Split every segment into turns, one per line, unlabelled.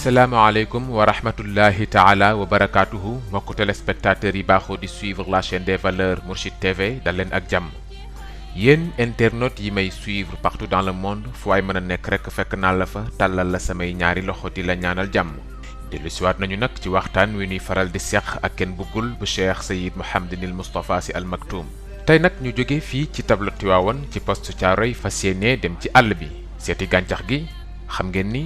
asalaamaaleykum wa rahmatullahi taala wa barakaatuhu mbokku téléspectateurs yi baaxoo di suivre la chaîne des valeurs Mourchid TV dal leen ak jàmm yéen internautes yi may suivre partout dans le monde fu waay mën a nekk rek fekk naa la fa tàllal la samay ñaari loxo di la ñaanal jàmm dellu siwaat nañu nag ci waxtaan wi ñuy faral di seq ak kenn bëggul bu Cheikh Sayid Mouhamadinil Moustapha Sy Al Maktoum tey nag ñu jóge fii ci tableau Tivaouane ci poste Thiaroye fas yéene dem ci àll bi seeti gàncax gi xam ngeen ni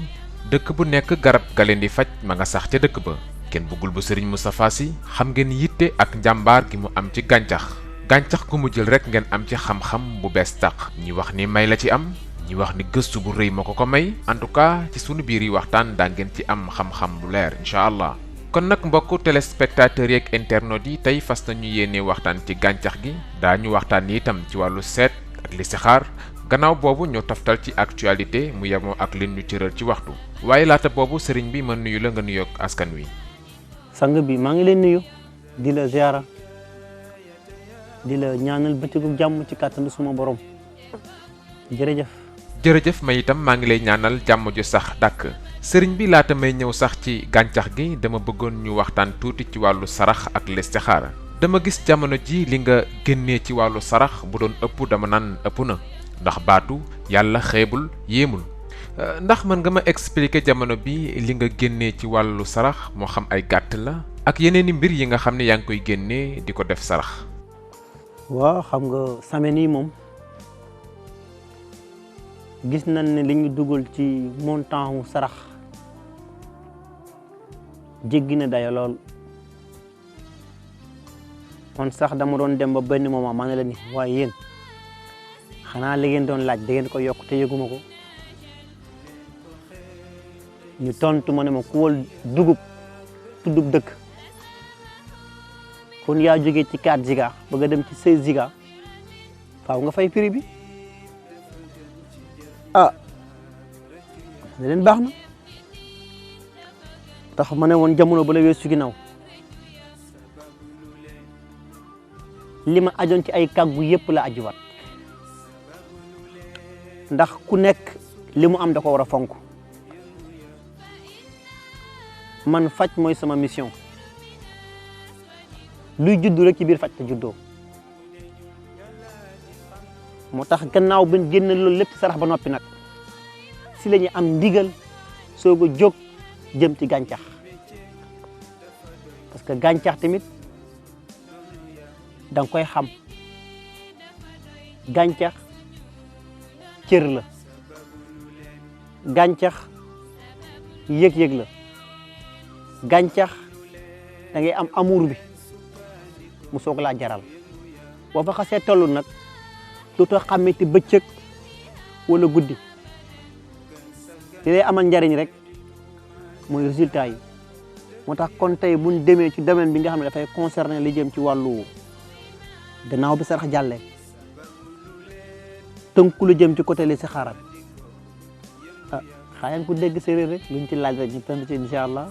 dëkk bu nekk garab ga leen di faj ma nga sax ca dëkk ba kenn bëggul bu Serigne Moustapha Sy xam ngeen yitte ak njàmbaar gi mu am ci gàncax gu mu jël rek ngeen am ci xam-xam bu bees tàq ñi wax ni may la ci am ñi wax ni gëstu bu rëy moo ko may en tout cas ci sunu biir yi waxtaan daa ngeen ci am xam-xam bu leer incha allah kon nag mbokku téléspectateurs yeeg internautes yi tey fas nañu yéene waxtaan ci gàncax gi daañu waxtaan itam ci wàllu seet ak listixaar gannaaw boobu ñu toftal ci actualité mu yemoo ak li ñu cëral ci waxtu waaye laata boobu sëriñ bi ma nuyu la nga nuyoog askan wi.
sang bi maa ngi leen nuyu di la ziara di la ñaanal bëccëgu jàmm ci kàttanu suma borom
jërëjëf may itam maa ngi lay ñaanal jàmm ju sax dàkk sëriñ bi laata may ñëw sax ci gàncax gi dama bëggoon ñu waxtaan tuuti ci wàllu sarax ak listixaara dama gis jamono ji li nga génnee ci wàllu sarax bu doon ëpp dama naan ëpp na ndax baatu yàlla xeebul yéemul ndax mën nga ma expliquer jamono bi li nga génnee ci wàllu sarax moo xam ay gàtt la ak yeneeni mbir yi nga xam ne yaa ngi koy génnee di ko def sarax.
waaw xam nga semaine yi moom gis nañ ne li ñu dugal ci montant wu sarax jéggi na dayo lool man sax dama doon dem ba benn moment ma ne la ni waaye yéen xanaa li ngeen doon laaj da ngeen ko yokk te yëguma ko ñu tontu ma ne ma ku wol dugub tuddub dëkk kon yaa jógee ci 4 giga bëgg a dem ci 16 giga faaw nga fay prix bi ne leen baax na tax ma ne woon jamono ba la weesu ginnaaw li ma ajoon ci ay kàggu yëpp la ajuwaat ndax ku nekk li mu am da ko war a fonk man faj mooy sama mission luy juddu rek ci biir faj te juddoo moo tax gannaaw ba génn loolu lépp sarax ba noppi nag si la ñu am ndigal soog a jóg jëm ci gàncax parce que gàncax tamit da nga koy xam gàncax cër la gàncax yëg-yëg la gàncax da ngay am amour bi mu soog laa jaral boo fa xasee tollu nag dootoo xàmmeti bëccëg wala guddi li lay amal njariñ rek mooy résultat yi moo tax kon tey buñ demee ci domaine bi nga xam ne dafay concerner li jëm ci wàllu gannaaw bi sarax jàllee tënku lu jëm ci côté li si xaaral xaayaan ku dégg séeréer rek luñ ci laaj rek ñu tënk ci incha allah.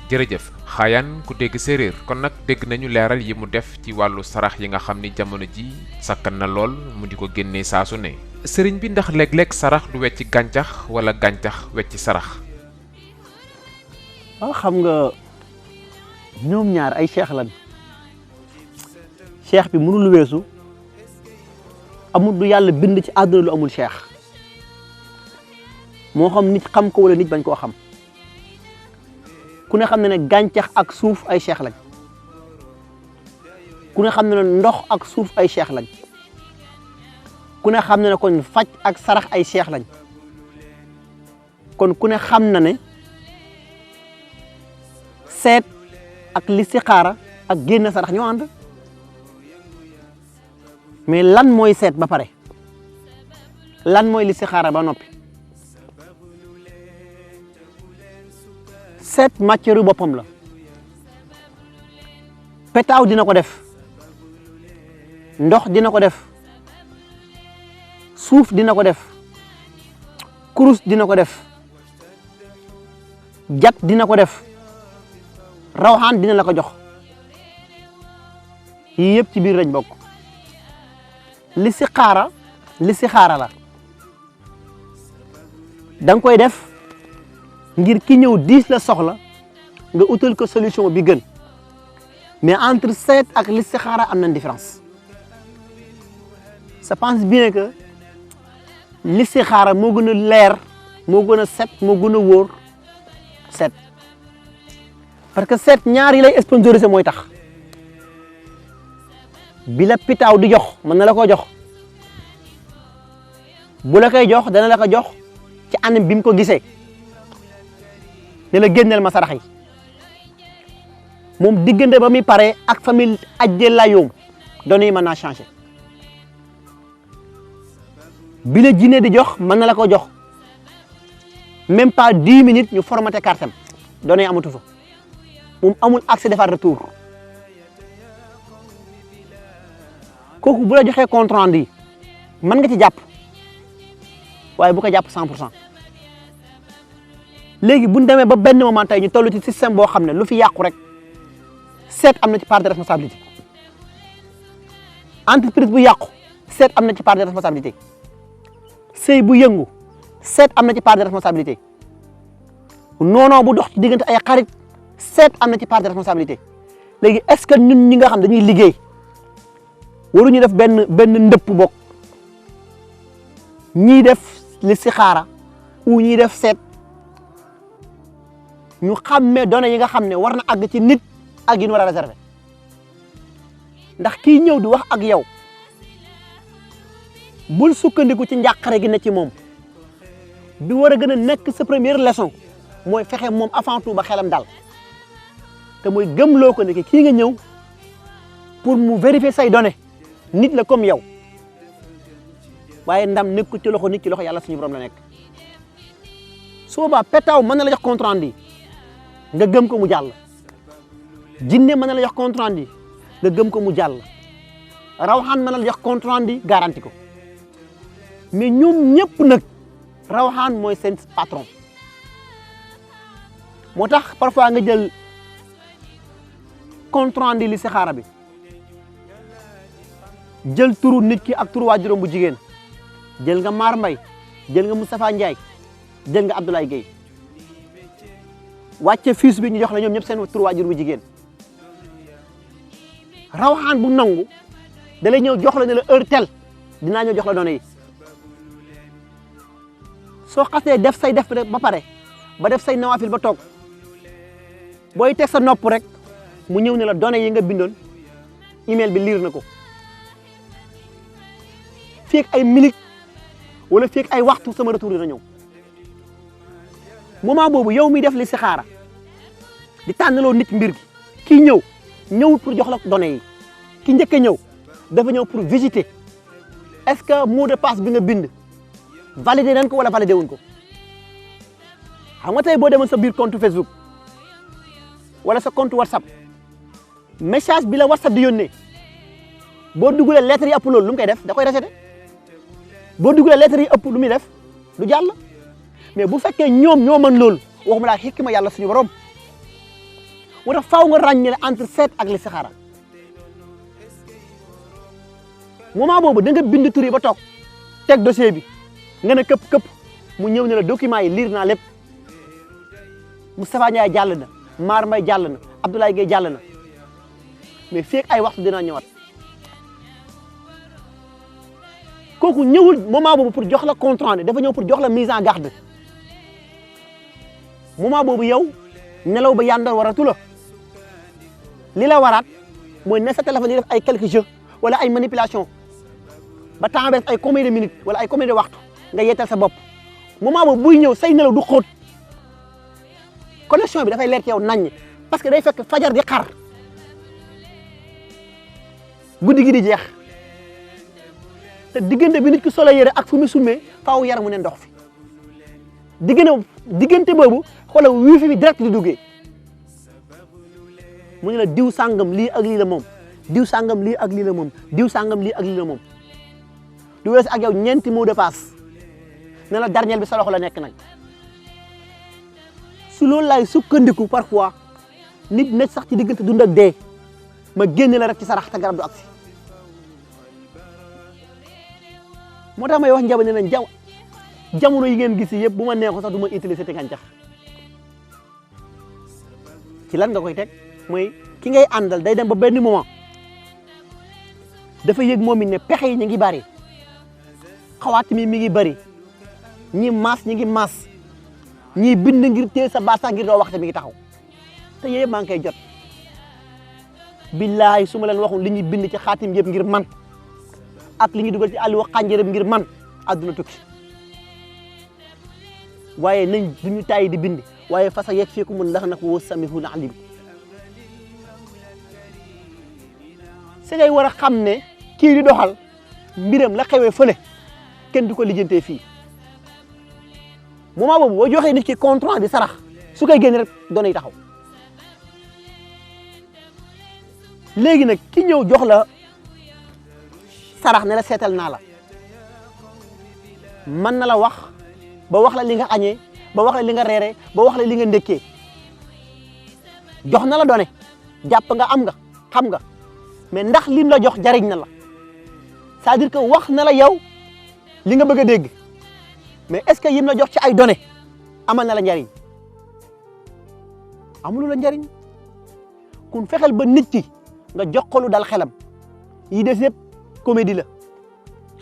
jërëjëf xaayaan ku dégg séeréer kon nag dégg nañu leeral yi mu def ci wàllu sarax yi nga xam ni jamono ji sakkan na lool mu di ko génnee saa su ne sëriñ bi ndax léeg-léeg sarax du wecci gàncax wala gàncax wecci sarax.
waaw xam nga ñoom ñaar ay cheikh lan cheikh bi mënul weesu amul du yàlla bind ci àdduna lu amul cheikh moo xam nit xam ko wala nit bañ koo xam ku ne xam ne ne gàncax ak suuf ay cheikh lañ ku ne xam ne ne ndox ak suuf ay cheikh lañ ku ne xam ne ne kon faj ak sarax ay cheikh lañ kon ku ne xam na ne seet ak listixaara ak génn sarax ñoo ànd mais lan mooy seet ba pare lan mooy listixaara ba noppi seet matière boppam la petaaw dina ko def ndox dina ko def suuf dina ko def kurus dina ko def jat dina ko def rawxaan dina la ko jox yii yëpp ci biir lañ bokk listixaara la da nga koy def ngir ki ñëw 10 la soxla nga utal ko solution bi gën mais entre seet ak listixaara am na différence. je pense bien que listixaara moo gën a leer moo gën a set moo gën a wóor seet parce que seet ñaar yi lay sponsorisé mooy tax bi la pitaaw di jox mën na la ko jox bu la koy jox dana la ko jox ci anam bi mu ko gisee ne la génneel ma sarax yi moom diggante ba muy pare ak famille ajjee la yoom données yi mën naa changé bi la jinne di jox mën na la ko jox même pas 10 minutes ñu formaté kartem données yi amatu fa moom amul accès defaat retour kooku bu la joxee compte rendu yi mën nga ci jàpp waaye bu ko jàpp 100% léegi bu ñu demee ba benn moment tey ñu toll ci système boo xam ne lu fi yàqu rek seet am na ci part de responsabilité entreprise bu yàqu seet am na ci part de responsabilité sëy bu yëngu seet am na ci part de responsabilité noonoo bu dox ci diggante ay xarit seet am na ci part de responsabilité léegi est-ce que ñun ñi nga xam dañuy liggéey waruñu def benn ndëpp bokk ñii def listixaara ou ñii def seet ñu xàmmee données yi nga xam ne war na àgg ci nit ak yi ñu war a réserver ndax kii ñëw di wax ak yow bul sukkandiku ci njàqare gi ne ci moom bi war a gën a nekk sa première leçon mooy fexe moom avant tout ba xelam dal te mooy gëmloo ko ne kii nga ñëw pour mu vérifier say données nit la comme yow waaye ndam nekku ci loxo nit ci loxo yàlla suñu borom la nekk su boobaa petaaw mën na la jox compte rendu nga gëm ko mu jàll jinne mën na la jox compte rendu nga gëm ko mu jàll rawxaan mën na la jox compte rendu garanti ko mais ñoom ñëpp nag rawxaan mooy seen patron moo tax parfois nga jël compte rendu li sixaara bi jël turu nit ki ak turu waajuram bu jigéen jël nga Maar Mbay jël nga Moustapha Ndiaye jël nga Abdoulaye Gueye wàcce fiis bi ñu jox la ñoom ñëpp seen turu waajur bu jigéen rawxaan bu nangu da lay ñëw jox la ne la heure tel dinaa ñëw jox la données yi soo xasee def say def ba pare ba def say nawaafil ba toog booy teg sa nopp rek mu ñëw ne la données yi nga bindoon email bi liir na ko fii ak ay minutes wala fii ak ay waxtu sama retour dina ñëw moment boobu yow mi def li sixaara di tànnaloo nit mbir gi kii ñëwul pour jox la données yi ki njëkk a ñëw dafa ñëw pour visiter est-ce que mot de passe bi nga bind validé nañ ko wala validé wuñ ko xam nga tey boo demoon sa biir compte Facebook wala sa compte WhatsApp message bi la WhatsApp di yónnee boo dugalee lettres yi ëpp loolu lu mu koy def da koy rejeté boo dugalee lettres yi ëpp lu muy def du jàll mais bu fekkee ñoom ñoo mën loolu waxuma laa xikma yàlla suñu borom moo tax faaw nga ràññale entre seet ak listixaara moment boobu da nga bind tur yi ba toog teg dossier bi nga ne këpp mu ñëw ne la document yi lire naa lépp Moustapha Ndiaye jàll na Maar Mbay jàll na Abdoulaye Gueye jàll na mais fii ak ay waxtu dinaa ñëwaat kooku ñëwul moment boobu pour jox la compte rendu dafa ñëw pour jox la mise en garde moment boobu yow nelaw ba yandoor waratu la li la waraat mooy ne sa téléphone yi def ay quelques jeux wala ay manipulation ba temps ay combien de minutes wala ay combien de waxtu nga yeetal sa bopp moment boobu buy ñëw say nelaw du xóot connexion bi dafay leer ci yow naññ parce que day fekk fajar di xar guddi gi di jeex te diggante bi nit ki solo yére ak fu mu sumee faaw yaramu ne ndox fi diggante boobu xoolal wifi bi direct di duggee mu ne la diw sàngam lii ak lii la moom diw sàngam lii ak lii la moom diw sàngam lii ak lii la moom du wees ak yow ñeenti mot de passe ne la dernier bi sa loxo la nekk nag su loolu laay sukkandiku parfois nit nekk sax ci diggante dund ak dee ma génne la rek ci sarax te garab du agsi moo tax may wax njaboot ne leen jamono yi ngeen gis yëpp bu ma neexoon sax du ma utiliser te gàncax ci lan nga koy teg mooy ki ngay àndal day dem ba benn moment dafa yëg moom it ne pexe yi ñu ngi bari xawaat mi ngi bari ñi maas ñi ngi maas ñii bind ngir téye sa baat sax ngir doo wax te mi ngi taxaw te yooyu maa ngi koy jot billaay su ma leen waxul li ñuy bind ci xaatim yëpp ngir man ak li ñuy dugal ci àll wa xànjërëm ngir man àdduna tukki waaye nañ duñu tàyyi di bind waaye fasa yegg fii ku mun ndax nag woo samihun alim si ngay war a xam ne kii di doxal mbiram la xewee fële kenn du ko lijjantee fii moment boobu boo joxee nit ki contrat di sarax su koy génne rek doonay taxaw léegi nag ki ñëw jox la sarax ne la seetal naa la mën na la wax ba wax la li nga añee ba wax la li nga reeree ba wax la li nga ndekkee jox na la doone jàpp nga am nga xam nga mais ndax lim la jox jariñ na la c'est-à-dire que wax na la yow li nga bëgg a dégg mais est-ce que yim la jox ci ay données amal na la njariñ amulu la njariñ kun fexeel ba nit ki nga jox ko lu dal xelam yi des yëpp comédie la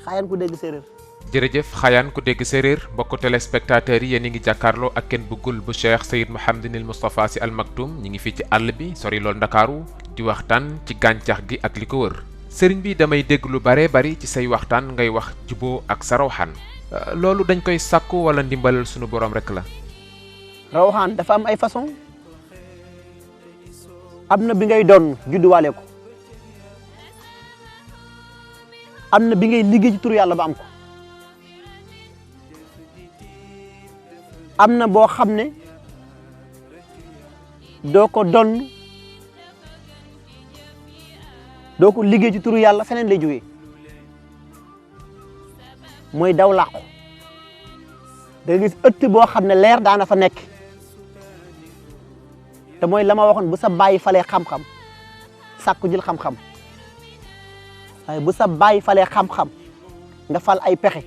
xaayaan ku dégg séeréer.
jërëjëf xayaan ku dégg séeréer mbokku téléspectateurs yi yéen a ngi jàkkaarloo ak kenn bëggul bu Cheikh Seyd Mouhamadinil Moustapha Sy Al Maktoum ñi ngi fii ci àll bi sori lool Ndakaaru di waxtaan ci gàncax gi ak li ko wër sëriñ bi damay dégg lu bare bari ci say waxtaan ngay wax juboo ak sa rawxaan loolu dañ koy sàkku wala ndimbalal sunu borom rek la.
rawxaan dafa am ay façon am na bi ngay doon judduwaale ko am na bi ngay liggéey ci turu yàlla ba am ko am na boo xam ne doo ko doon doo ko liggéey ci turu yàlla feneen lay jógee mooy daw làqu da nga gis ëtt boo xam ne leer daana fa nekk te mooy la ma waxoon bu sa bàyyi falee xam-xam sàkku jël xam-xam waaye bu sa bàyyi falee xam-xam nga fal ay pexe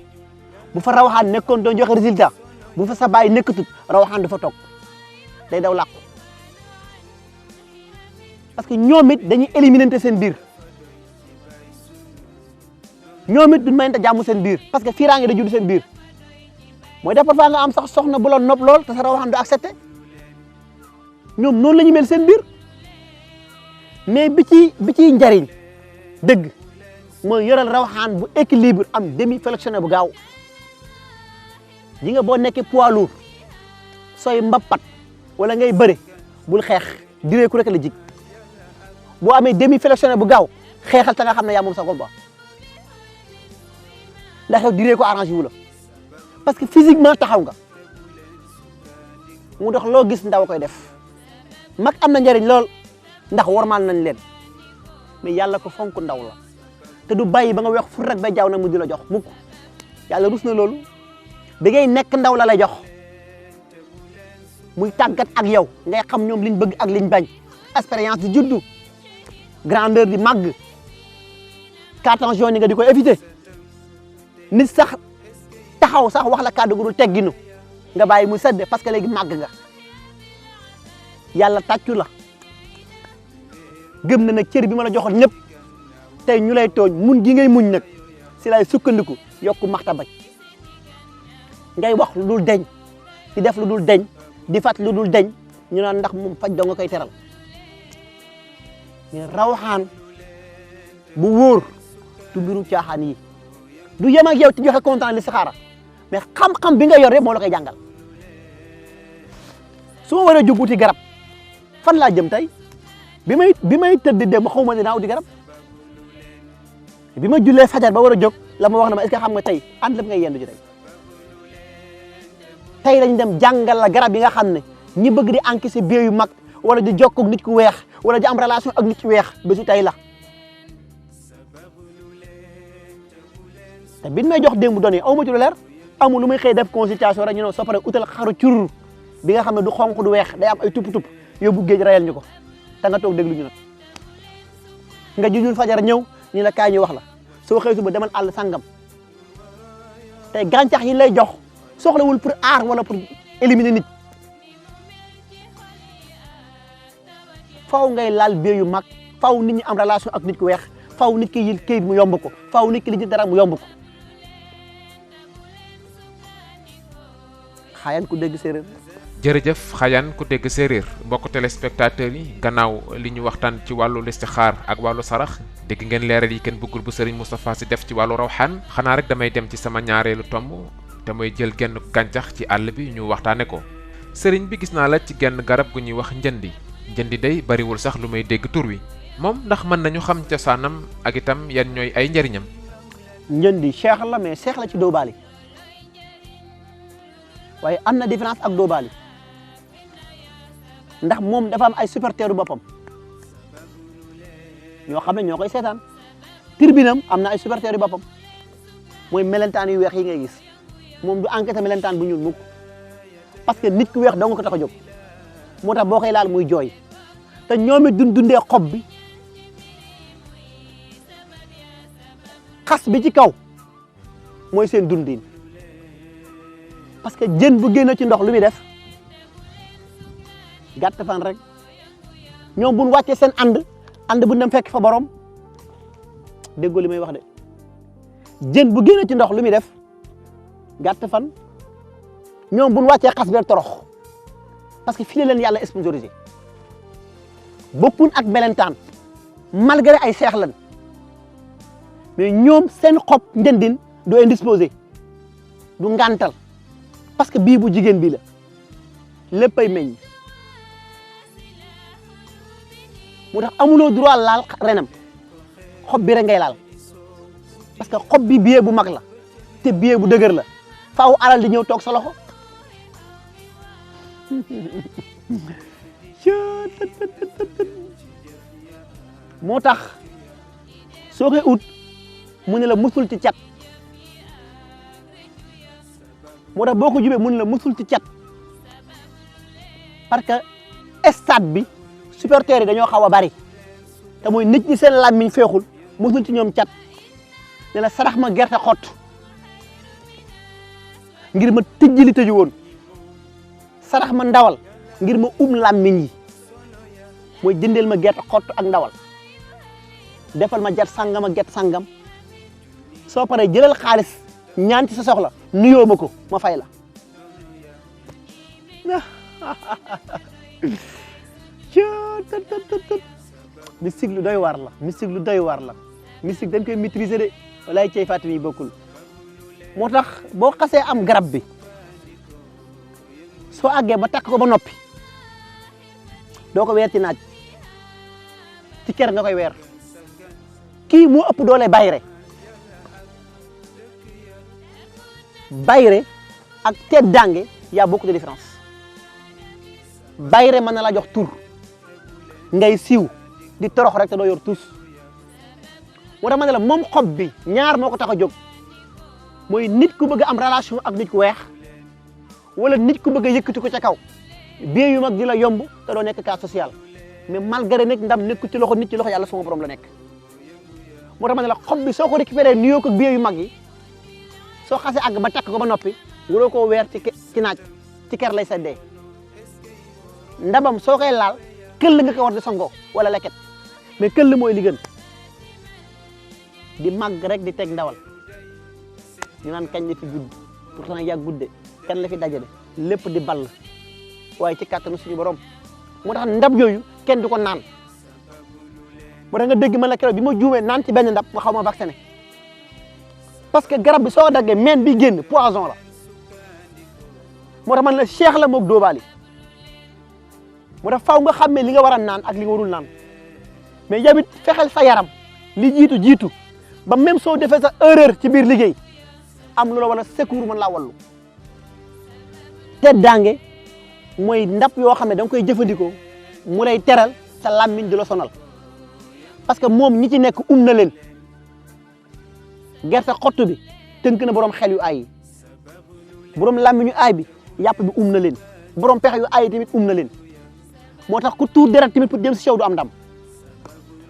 bu fa rawaxaan nekkoon doon joxe résultat bu fa sa bàyyi nekkatut rawaxaan dafa toog day daw làqu parce que ñoom it dañuy éliminer seen biir ñoom it duñ mayante jàmm seen biir parce que fiiraange da judd seen biir mooy def parfois nga am sax soxna bu la nopp lool te sa rawaxaan du accepté ñoom noonu la ñu mel seen biir mais bi ciy njariñ dëgg mooy yoral rawaxaan bu équilibre am demi flexionné bu gaaw ji nga boo nekkee poids lourd sooy mbappat wala ngay bëre bul xeex diree ku rek la jig boo amee demi flexionné bu gaaw xeexal ta nga xam ne yaa moom sa combat ndax yow diree ko arrangé wu la parce que physiquement taxaw nga mu dox loo gis ndaw koy def mag am na njariñ lool ndax warmaan nañ leen mais yàlla ko fonk ndaw la te du bàyyi ba nga weex fur rek ba jaaw na mu di la jox mukk yàlla rus na loolu bi ngay nekk ndaw la lay jox muy tàggat ak yow ngay xam ñoom liñ bëgg ak liñ bañ expérience di juddu grandeur di màgg carton jaune nga di ko éviter nit sax taxaw sax wax la kàddu gu dul tegginu nga bàyyi mu sedd parce que léegi màgg nga yàlla tàccu la gëm na nag cër bi ma la joxoon ñëpp tey ñu lay tooñ mun gi ngay muñ nag si lay sukkandiku yokku maxta ngay wax lu dul deñ di def lu dul deñ di fat lu dul deñ ñu naan ndax moom faj doo nga koy teral mais rawaxaan bu wóor du mbiru caaxaan yi du yem ak yow ci joxe kontaan li saxaara mais xam-xam bi nga yor rek moo la koy jàngal su ma waree jóg wuti garab fan laa jëm tey bi may tëdd dem xaw ma dinaa wuti garab bi ma jullee fajar ba war a jóg la ma wax na ma est-ce que xam nga tey ànd lépp ngay yendu ji tey dañ dem jàngal la garab yi nga xam ne ñi bëgg di encaisser bie yu mag wala di jokkoo ak nit ku weex wala di am relation ak nit ku weex bésu tey la te biñ may jox démb données aw ma ci lu leer amul lu may xëy def consultation rek ñu ne soo paree utal xaru curur bi nga xam ne du xonq du weex day am ay tupp-tupp yóbbu géej rayal ñu ko te nga toog déglu ñu nag nga jujul fajar ñëw ñu la kaay ñu wax la soo xëy suba demal àll sangam tey gàncax yi lay jox soxlawul pour aar wala pour éliminer nit faaw ngay laal bee yu mag faaw nit ñi am relation ak nit ku weex faaw nit ki yil këyit mu yomb ko faaw nit ki li dara mu yomb ko xaayaan ku dégg séeréer.
jërëjëf xayaan ku dégg séeréer mbokk téléspectateurs yi gannaaw li ñu waxtaan ci wàllu listixaar ak wàllu sarax dégg ngeen leeral yi kenn bëggul bu Serigne Moustapha Sy def ci wàllu rawxaan xanaa rek damay dem ci sama ñaareelu tomb te mooy jël genn gàncax ci àll bi ñu waxtaane ko Serigne bi gis naa la ci genn garab gu ñuy wax njëndi day bariwul sax lu may dégg tur wi moom ndax mën nañu xam cosaanam ak itam yan ñooy ay njëriñam.
njëndi cheikh la mais cheikh la ci doobaali waaye am na différence ak doobaali ndax moom dafa am ay supporteru boppam ñoo xam ne ñoo koy seetaan tribunam am na ay supporteru boppam mooy melentaan yu weex yi ngay gis moom du enquête melentaan bu ñuul mukk parce que nit ku weex dong ko tax a jóg moo tax boo koy laal muy jooy te ñoom it dundee xob bi xas bi ci kaw mooy seen dundin parce que jën bu génn ci ndox lu muy def gàtt fan rek ñoom bu ñu wàccee seen ànd bu dem fekk fa borom déggoo li may wax de jën bu génn ci ndox lu muy def gàtt fan ñoom bu ñu wàccee xas bi rek torox parce que fii la leen yàlla sponsorisé bokkun ak melentaan malgré ay seex lan mais ñoom seen xob njëndin du indisposé du ngantal parce que bii bu jigéen bii la léppay meññ moo tax amuloo droit laal renam xob bi rek ngay laal parce que xob bi biyee bu mag la te biyee bu dëgër la faaw alal di ñëw toog sa loxo moo tax soo koy ut mu ne la musul ci cat moo tax boo ko jubee mu ne la musul ci cat parce que stade bi supporters yi dañoo xaw a bari te mooy nit ñi seen làmmiñ feexul musul ci ñoom cat ne la sarax ma gerte xott ngir ma tëjji li tëju woon sarax ma ndawal ngir ma làmmiñ yi mooy jëndeel ma gerte xott ak ndawal defal ma jat sangam ak get sangam soo paree jëlal xaalis ñaan ci sa soxla nuyoo ma ko ma fay la mystique lu doy waar la mystique lu doy waar la mystique dañ koy maîtriser de walaay cey Fatim yi bokkul moo tax boo xasee am garab bi soo àggee ba takk ko ba noppi doo ko weer ci naaj ci ker nga koy weer kii moo ëpp doole bayre ak teddange y a beaucoup de différence bayre mën na la jox tur ngay siiw di torox rek te doo yor tous moo tax ma ne la moom xob bi ñaar moo ko tax a jóg mooy nit ku bëgg am relation ak nit ku weex wala nit ku bëgg a yëkkati ko ca kaw bien yu mag di la yomb te doo nekk cas social mais malgré nag ndam nekku ci loxo nit ci loxo yàlla sama borom la nekk moo tax ma ne la xob bi soo ko récupéré nuyoo ko bien yu mag yi soo xasee àgg ba takk ko ba noppi waroo koo weer ci naaj ci ker lay seddee ndabam soo koy laal këll nga ko war di sangoo wala leket mais këll mooy li gën di màgg rek di teg ndawal ñu naan kañ la fi gudd pourtant yàgg gudde kan la fi dajale lépp di ball waaye ci kàttanu suñu borom moo tax ndab yooyu kenn du ko naan moo tax nga dégg ma la keroog bi ma juumee naan ci benn ndab nga xaw ma vacciné parce que garab bi soo daggee meen bi génn poison la moo tax man la cheikh la moog doobaali moo tax faaw nga xàmmee li nga war a naan ak li nga warul naan mais yow it fexeel sa yaram li jiitu ba même soo defee sa erreur ci biir liggéey am loola wala secours mën laa wallu teddaange mooy ndab yoo xam ne da nga koy jëfandikoo mu lay teral sa làmmiñ di la sonal parce que moom ñi ci nekk na leen gerte xottu bi tënk na borom xel yu aay yi borom làmmiñ yu aay bi yàpp bi na leen borom pexe yu aay yi tamit na leen moo tax ku tuur deret tamit pour dem si sew du am ndam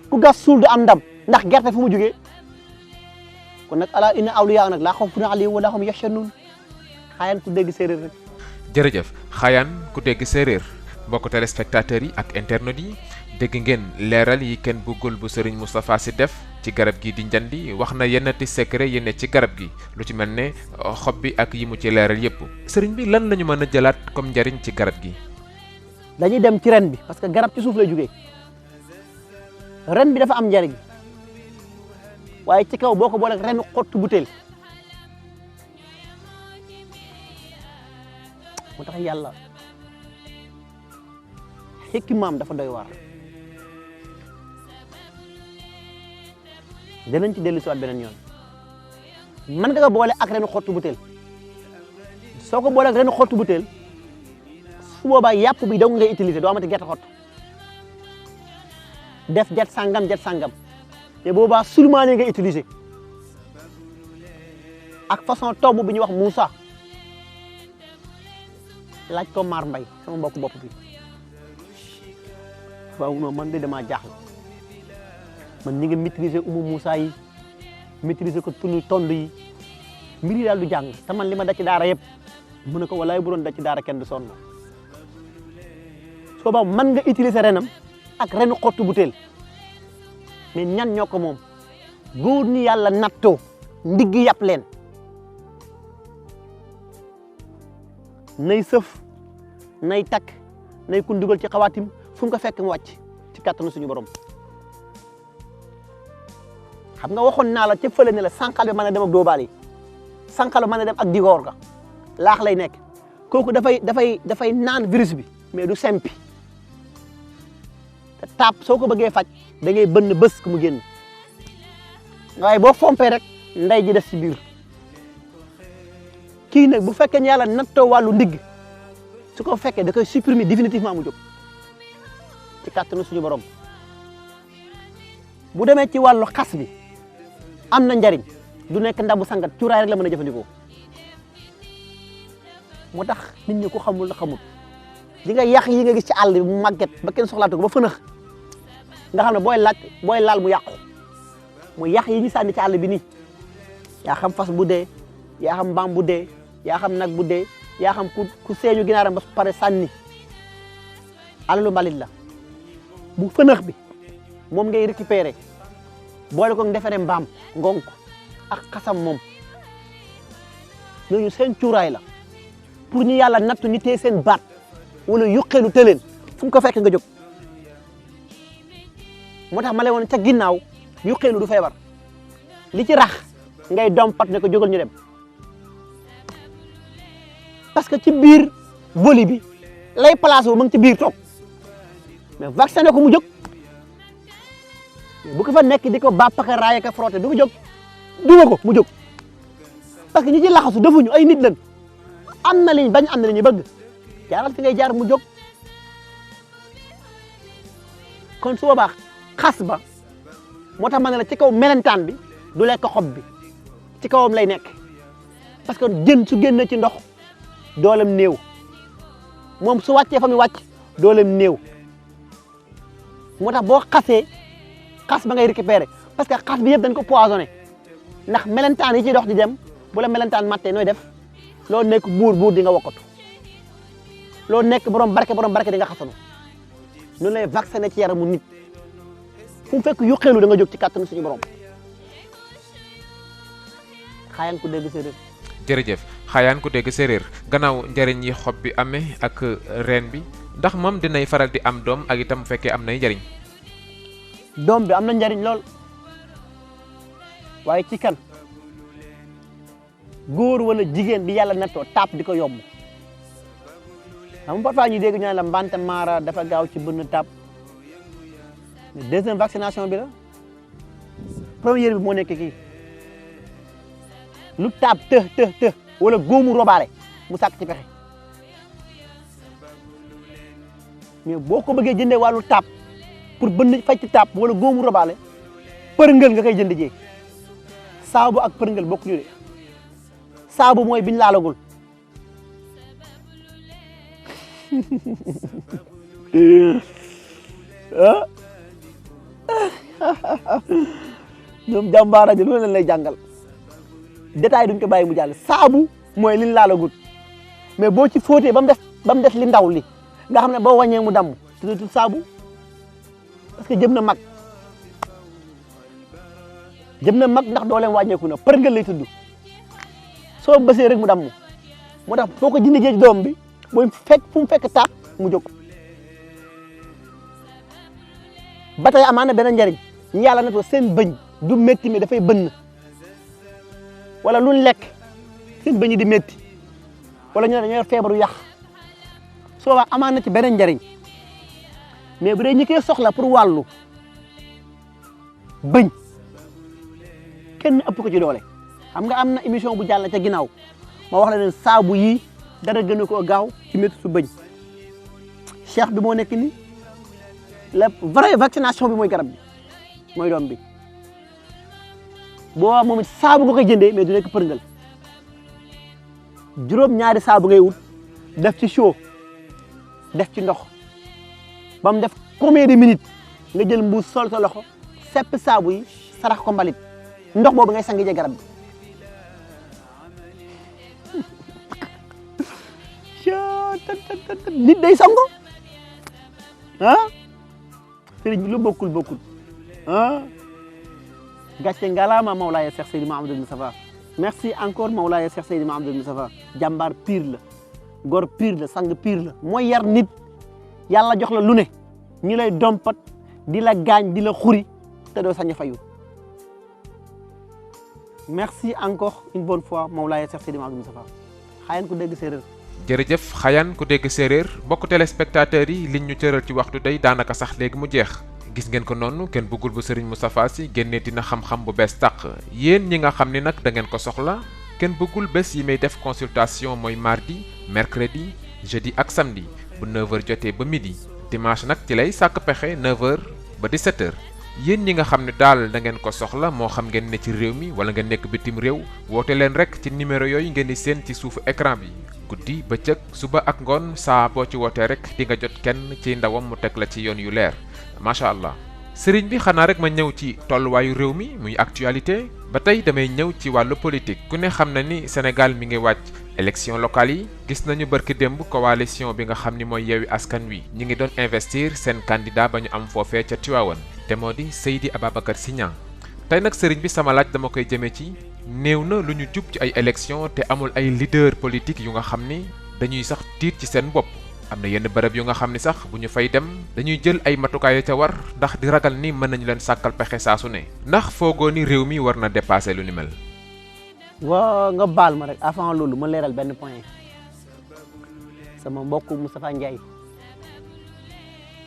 ku gas suul du am ndam ndax gerte fu mu jógee kon nag ala inna awliyaa nag laa xawfun alayhim wa laa hum yaxzanuun xaayaan ku dégg séeréer rek.
jërëjëf xaayaan ku dégg séeréer mbokk téléspectateurs yi ak internautes yi dégg ngeen leeral yi kenn bëggul bu Serigne Moustapha Sy def ci garab gi di njandi wax na yennati secret yi ne ci garab gi lu ci mel ne xob bi ak yi mu ci leeral yépp Serigne bi lan lañu mën a jëlaat comme njariñ ci garab gi.
dañuy dem ci ren bi parce que garab ci suuf lay jógee ren bi dafa am njariñ waaye ci kaw boo ko booleeg renu xottu butéel moo tax yàlla xikmaam dafa doy waar danañ ci dellu si waat beneen yoon mën nga ko boole ak renu xottu butéel soo ko boole ak renu xottu butéel su boobaa yàpp bi dong ngay utiliser doo amati gerte xott def jet sangam te boobaa sulmaane ngay utiliser ak façon tomb bi ñuy wax Moussa laaj ko Mar Mbay sama mbokk bopp bi waaw non man de damaa jaaxle man ñi nga maîtriser umu Moussa yi maîtriser ko tunu tond yi mbir yi daal du jàng te man li ma daj ci daara yëpp mu ne ko walaay bu doon daj ci daara kenn du sonn soo ba mën nga utiliser renam ak renu xottu butéel mais ñan ñoo ko moom góor ni yàlla nattoo ndigg yàpp leen nay sëf nay takk nay kun dugal ci xawaatim fu mu ko fekk mu wàcc ci kàttanu suñu borom xam nga waxoon naa la ca fële ne la sànqal bi mën a dem ak doobaal yi sànqal bi mën a dem ak digoor ga laax lay nekk kooku dafay naan virus bi mais du sempi te taab soo ko bëggee faj da ngay bënn bës ko mu génn waaye boo fompee rek ndey ji des ci biir kii nag bu fekkee ne yàlla nattoo wàllu ndigg su ko fekkee da koy supprimer définitivement mu jóg ci kàttanu suñu borom bu demee ci wàllu xas bi am na njariñ du nekk ndabu sangat cuuraay rek la mën a jëfandikoo moo tax nit ñi ko xamul la xamul li nga yàq yi nga gis ci àll bi mu màgget ba kenn soxlaatu ko ba fënax nga xam ne booy laal mu yàqu mu yàq yi ñu sànni ci àll bi nii yaa xam fas bu dee yaa xam mbaam bu dee yaa xam nag bu dee yaa xam ku seeñu ginaaram ba pare sànni alalu mbalit la bu fënax bi moom ngay récupérer boole ko defaree mbaam ngonk ak xasam moom ñooñu seen cuuraay la pour ñu yàlla nattu ni tee seen baat wala yuqeelu tëleen fu mu ko fekk nga jóg moo tax ma lay woon ca ginnaaw yuqeelu du feebar li ci rax ngay dompat ne ko jógal ñu dem parce que ci biir voli bi lay place wu ma ngi ci biir toog mais vacciné ko mu jóg bu ko fa nekk di ko bàppaka raaya ka frotté du ko jóg duma ko mu jóg parce que ñi ci laxasu defuñu ay nit lañ am na liñ bañ am na li ñu bëgg jaaral fi ngay jaar mu jóg kon su boobaa xas ba moo tax ma ne la ci kaw melentaan bi du lekk xob bi ci kawam lay nekk parce que jën su génne ci ndox doolem néew moom su wàccee fa mu wàcc doolem néew moo tax boo xasee xas ba ngay récupérer parce que xas bi yëpp dañ ko poisonné ndax melentaan yi ci dox di dem bu la melentaan mattee nooy def loo nekk buur di nga wokkatu loo nekk borom barke di nga xasanu noonu lay vacciné ci yaramu nit fu mu fekk yuqeelu da nga jóg ci kàttanu suñu borom xaayaan ku dégg séeréer.
jërëjëf xaayaan ku dégg séeréer gannaaw njëriñ yi xob bi amee ak reen bi ndax moom dinay faral di am doom ak itam fekkee am nay njëriñ.
doom bi am na njëriñ lool waaye ci kan góor wala jigéen bi yàlla nattoo taap di ko yomb xam nga parfois ñu dégg ñu ne la mbante maara dafa gaaw ci bënn taap mais deuxième vaccination bi la première bi moo nekk kii lu taap të wala góomu robaale mu sàkk ci pexe mais boo ko bëggee jëndee wàllu taap pour bënn faj ci taap wala góomu robaale përngël nga koy jënd jee saabu ak përngël bokkuñu de saabu mooy biñ laalagul ñoom jàmbaara ji lu leen lay jàngal détail duñ ko bàyyi mu jàll saabu mooy liñ laalagul mais boo ci fóotee ba mu des li ndaw li nga xam ne boo wàññee mu damm tudd saabu parce que jëm na mag ndax dooleem wàññeeku na përngal lay tudd soo bësee rek mu damm moo tax foo ko jëndee ci doom bi mooy fekk fu mu fekk taat mu jóg ba tey amaan na benn njariñ ñu yàlla na ko seen bëñ du métti mi dafay bënn wala lu lekk seen bëñ di métti wala ñu ne dañoo yor feebaru yàq soo waa amaan na ci beneen njariñ mais bu dee ñi koy soxla pour wàllu bëñ kenn ëpp ko ci doole xam nga am na émission bu jàll ca ginnaaw ma wax la ne saabu yi dara gën a koo gaaw ci métti su bëñ cheikh bi moo nekk ni la vraie vaccination bi mooy garab bi mooy doom bi boo moom saabu nga koy jëndee mais du nekk përngal juróom-ñaari saabu ngay wut def ci chaud def ci ndox ba mu def combien de minutes nga jël mbuus sol sa loxo sepp saabu yi sarax ko mbalit ndox boobu ngay sangi je garab bi nit day sango ah sëriñ bi lu bokkul ah gàcce ngalaama Mawlaaya Cheikh Seydi Mouhamadou Moustapha merci encore Mawlaaya Cheikh Seydi Mouhamadou Moustapha jàmbaar pire la gor pire la sang pire la mooy yar nit yàlla jox la lu ne ñu lay dompat di la gaañ di la xuri te doo sañ a fayu merci encore une bonne fois Mawlaaya Cheikh Seydi Mouhamadou Moustapha xaayaan ku dégg séeréer
jërëjëf xayaan ku dégg séeréer mbokk téléspectateurs yi liñ ñu cëral ci waxtu day daanaka sax léegi mu jeex gis ngeen ko noonu kenn bëggul bu Serigne Moustapha Sy génnee dina xam-xam bu bees tàq yéen ñi nga xam ni nag da ngeen ko soxla kenn bëggul bés yi may def consultation mooy mardi mercredi jeudi ak samedi bu 9h jotee ba midi dimanche nag ci lay sàkk pexe 9h ba 17h yéen ñi nga xam ne daal da ngeen ko soxla moo xam ngeen ne ci réew mi wala nga nekk bitim réew woote leen rek ci numéro yooyu ngeen di seen ci suufu écran bi guddi bëccëg suba ak ngoon saa boo ci wootee rek di nga jot kenn ci ndawam mu teg la ci yoon yu leer macha allah sëriñ bi xanaa rek ma ñëw ci tolluwaayu réew mi muy actualité ba tey damay ñëw ci wàllu politique ku ne xam na ni Sénégal mi ngi wàcc élection locale yi gis nañu barki démb coalition bi nga xam ni mooy Yewwi Askan Wi ñi ngi doon investir seen candidat ba ñu am foofee ca Tivaouane te moo di Seydi Ababacar Sy Niang tey nag sëriñ bi sama laaj dama koy jëmee ci néew na lu ñu jub ci ay élection te amul ay leader politique yu nga xam ni dañuy sax tiit ci seen bopp am na yenn bërëb yu nga xam ni sax bu ñu fay dem dañuy jël ay matukaay ca war ndax di ragal ni mën nañu leen sàkkal pexe saa su ne ndax foogoo ni réew mi war na dépasser lu ni mel.
waa nga baal ma rek avant loolu ma leeral benn point sama mbokk Moustapha Ndiaye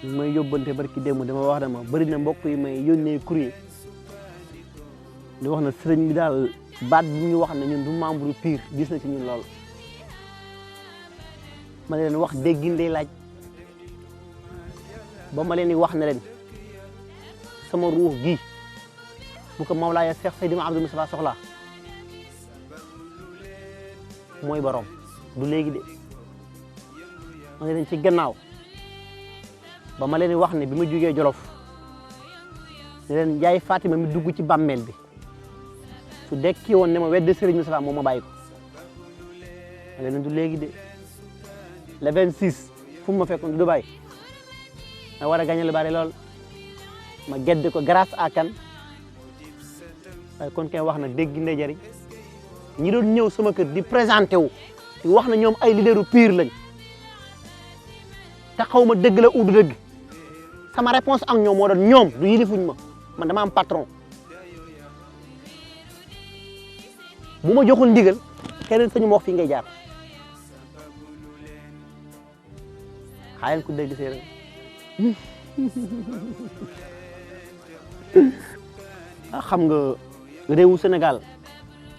may yóbbante barki démb dama wax dama bëri na mbokk yi may yónnee courrier di wax na sëriñ bi daal baat bi ñu wax ne ñun du membre pire gis na ci ñun lool ma leen wax déggin day laaj ba ma leen di wax ne leen sama ruux gi bu ko Mawlaaya Cheikh Seydi Mouhamadou Moustapha soxlaa mooy borom du léegi de ma leen ci gannaaw ba ma leen di wax ne bi ma jógee Jolof ne leen Njaay Fatima mi dugg ci bàmmeel bi su dekki woon ne ma wedde Serigne Moustapha moom ma bàyyi ko ma leen du léegi de le 26 fu mu ma fekkoon Dubaï ma war a gagné lu bari lool ma gedd ko grâce à kan waaye kon kay wax na dégg ndey jëriñ ñi doon ñëw sama kër di présenté wu di wax na ñoom ay leaderu pire lañ te xaw ma dëgg la ou du dëgg sama réponse ak ñoom moo doon ñoom du yilifuñ ma man dama am patron bu ma joxul ndigal keneen sañu ma wax fii ngay jaar xaayan ku dégg séeréer xam nga réewu Sénégal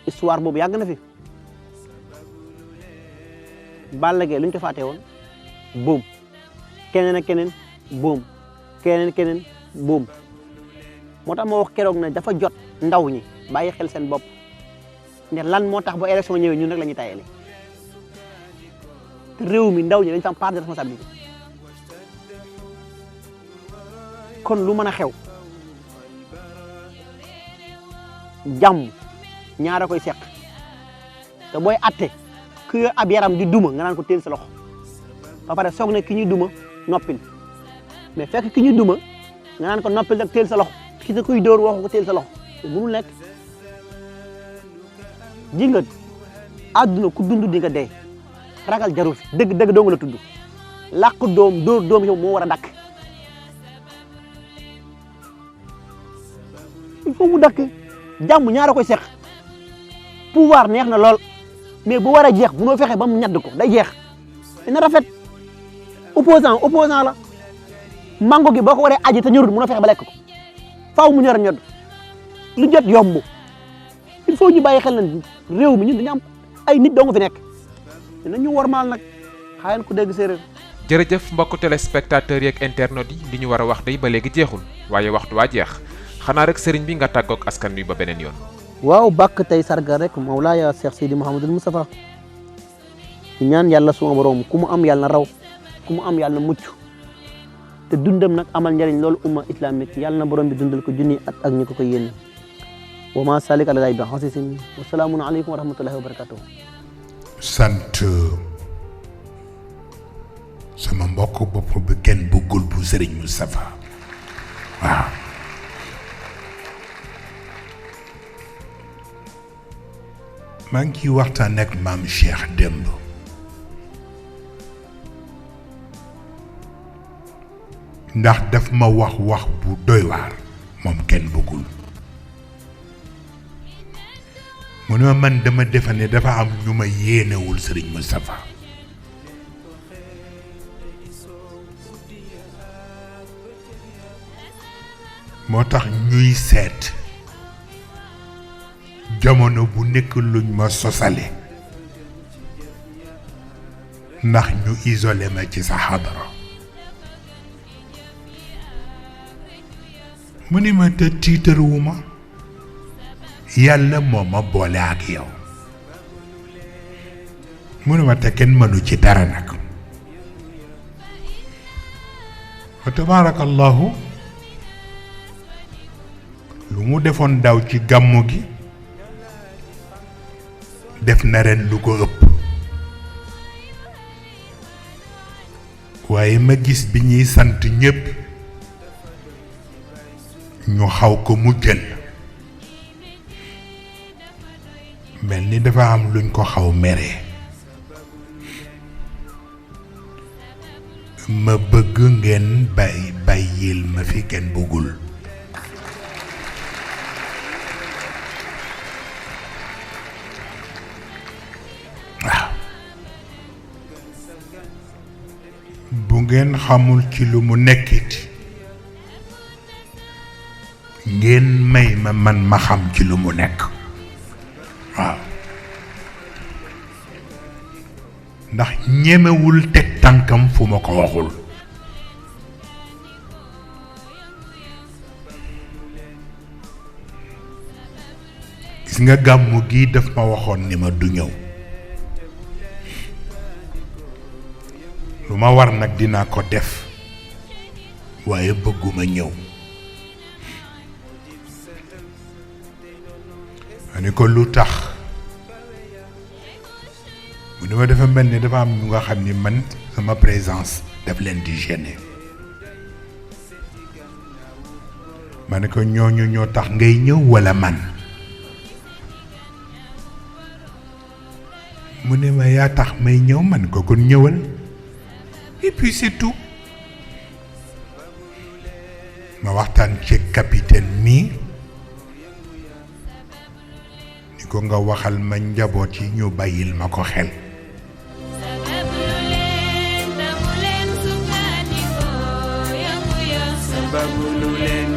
histoire boobu yàgg na fi Balla Gaye lu ñu ko fàtte woon boom keneen ak keneen boom keneen boom moo tax ma wax keroog na dafa jot ndaw ñi bàyyi xel seen bopp ne lan moo tax ba élection ñëwee ñun rek la ñuy tayale te réew mi ndaw ñi dañ am part de responsabilité kon lu mën a xew jàmm ñaara koy seq te booy atte ku yor ab yaram di duma nga naan ko téel sa loxo ba pare soog ne ki ñuy duma noppil mais fekk ki ñuy duma nga naan ko noppil ak teel sa loxo ki sa kuy dóor waxu ko teel sa loxo mënul nekk ji nga àdduna ku dund di nga dee ragal jarul fi dëgg doo nga la tudd làq doom dóor doom yow moo war a dakk il faut mu dakk jàmm ñaara koy seq pouvoir neex na lool mais bu war a jeex bu noo fexe ba mu ñadd ko day jeex dina rafet opposant la mango gi boo ko waree aji te ñorul mu noo fexe ba lekk ko faaw mu ñor ñodd lu jot yomb il faut ñu bàyyi xel na réew mi ñun dañu am ay nit doo nga fi nekk dinañu wormaal nag xaayan ku dégg séeréer.
jërëjëf mbokku téléspectateurs yeeg internautes yi li ñu war a wax day ba léegi jeexul waaye waxtu waa jeex xanaa rek sëriñ bi nga tàggoog askan wi ba beneen yoon.
waaw bàkk tey sargal rek Mawlaaya Cheikh Sidi Mouhamadul Moustapha di ñaan yàlla suma borom ku mu am yàlla na raw ku mu am yàlla na mucc te dundam nag amal njëriñ loolu umma islamique yàlla na borom bi dundal ko junni at ak ñu ko koy yéene wa ma salik al ghaybi hasisin wa salaamun aleykum wa rahmatullahi wa barakatuh.
sant sama mbokk bopp bi kenn bëggul bu Serigne Moustapha waaw maa ngi ciy waxtaan ak maam Cheikh démb ndax daf ma wax bu doy waar moom kenn bëggul mu ne ma man dama defe ne dafa am ñu ma yéenewul Serigne Moustapha moo tax ñuy seet jamono bu nekk luñ ma sosale ndax ñu isolé ma ci sa xadara mu ni ma te tiitaruwu ma yàlla moo ma boole ak yow mu ne ma te kenn mënu ci dara nag wa tabaarakallahu lu mu defoon daw ci gàmmu gi def na ren lu ko ëpp waaye ma gis bi ñuy sant ñépp ñu xaw ko mu jël mel ni dafa am luñ ko xaw mere ma bëgg ngeen bàyyil ma fi kenn bëggul waaw bu ngeen xamul ci lu mu nekkit ngeen may ma man ma xam ci lu mu nekk waaw ndax ñemewul teg tànkam fu ma ko waxul gis nga gàmmu gi daf ma waxoon ni ma du ñëw lu ma war nag dinaa ko def waaye bëgguma ñëw ma ni ko lu tax mu ni ma dafa mel ni dafa am ñu nga xam ni man sama présence daf leen di gêner ma ne ko ñooñu ñoo tax ngay ñëw walla man mu ne ma yaa tax may ñëw man ko kon ñëwal et puis c'est tout ma waxtaan ci capitaine mi ni ko nga waxal ma njaboot yi ñu bàyyil ma ko xel
sababu lu leen